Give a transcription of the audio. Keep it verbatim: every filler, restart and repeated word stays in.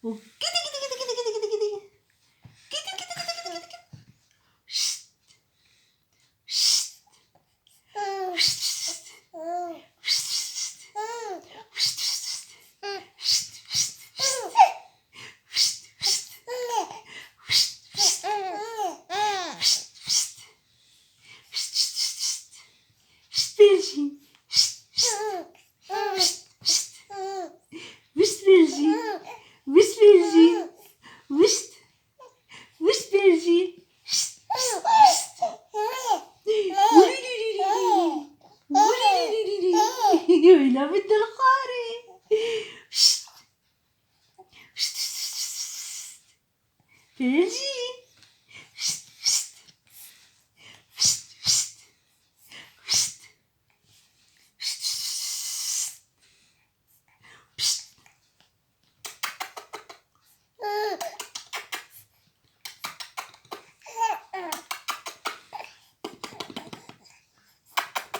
Û gidi gidi gidi gidi gidi gidi. Gidi gidi gidi gidi gidi. Şşt. Şşt. Şşt, şşt, şşt. Şşt, şşt, şşt. Şşt, şşt, şşt. Şşt, şşt. Şşt, şşt. Şşt, şşt, şşt. Şşt, Belcî. Şşt, şşt. Şşt, şşt. Wişt Belcî. Wişt Belcî. Wişt. Wişt Belcî. Şşt, şşt, şşt. Wîrîrîrîrî. Wîrîrîrîrî. Wîna min dilxwarê. Şşt. Şşt, şşt, şşt, şşt. Belcî.